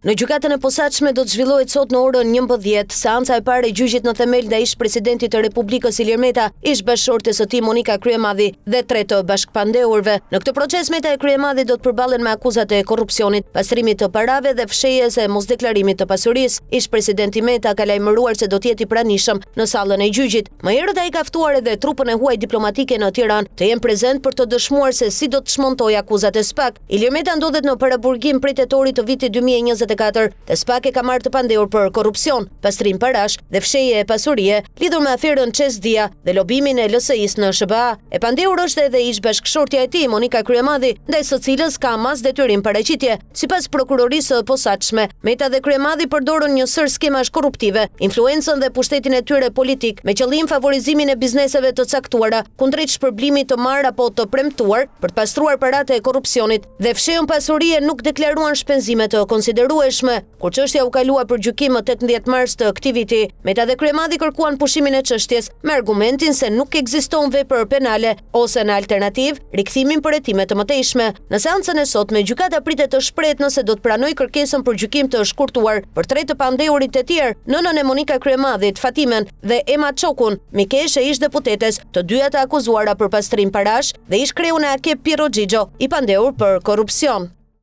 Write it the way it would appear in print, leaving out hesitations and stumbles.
Në Gjykatën e Posaçme do të zhvillohet sot në orën 11, seanca e parë e gjyqit në themel ndaj ish-presidentit të Republikës Ilir Meta, ish-bashkëshortes së tij Monika Kryemadhi dhe tre të bashkëpandehurve. Në këtë proces Meta e Kryemadhi do të përballen me akuzat e korrupsionit, pastrimit të parave dhe fshehjes e mosdeklarimit të pasurisë. Ish-presidenti Meta ka lajmëruar se do të jetë i pranishëm në sallën e gjyqit. Më herët ai ka ftuar edhe trupën e huaj diplomatike në Tiranë të jenë prezent për të dëshmuar se si do të çmontojë akuzat e SPAK. Ilir Meta ndodhet në paraburgim prej tetorit të vitit 2024 dhe SPAK e ka marrë të pandehur për korrupsion, pastrim parash dhe fshehje pasurie lidhur me aferën Cez-Dia dhe lobimin e LSI-së në SHBA. E pandehur është edhe ish-bashkëshortja e tij, Monika Kryemadhi, ndaj së cilës ka masë detyrim paraqitje. Sipas Prokurorisë së Posaçme, Meta dhe Kryemadhi përdorën një sërë skemash korruptive, influencën dhe pushtetin e tyre politik me qëllim favorizimin e bizneseve të caktuara kundrejt shpërblimit të marrë apo të premtuar për të pastruar paratë e korrupsionit dhe fshehën pasuri e nuk deklaruan shpenzime të konsiderueshme. Kur çështja u kalua për gjykim më 18 mars të këtij viti, Meta dhe Kryemadhi kërkuan pushimin e çështjes me argumentin se nuk ekziston vepër penale ose në alternativë, rikthimin për hetime të mëtejshme. Në seancën e sotme, gjykata pritet të shprehet nëse do të pranojë kërkesën për gjykim të shkurtuar për tre të pandehurit e tjerë, nënën e Monika Kryemadhit, Fatimen, dhe Ema Çokun, mikeshë e ish-deputetes, të dyja të akuzuara për pastrim parash, dhe ish-kreun e AKEP Pirro Xhixho, i pandehur për korrupsion.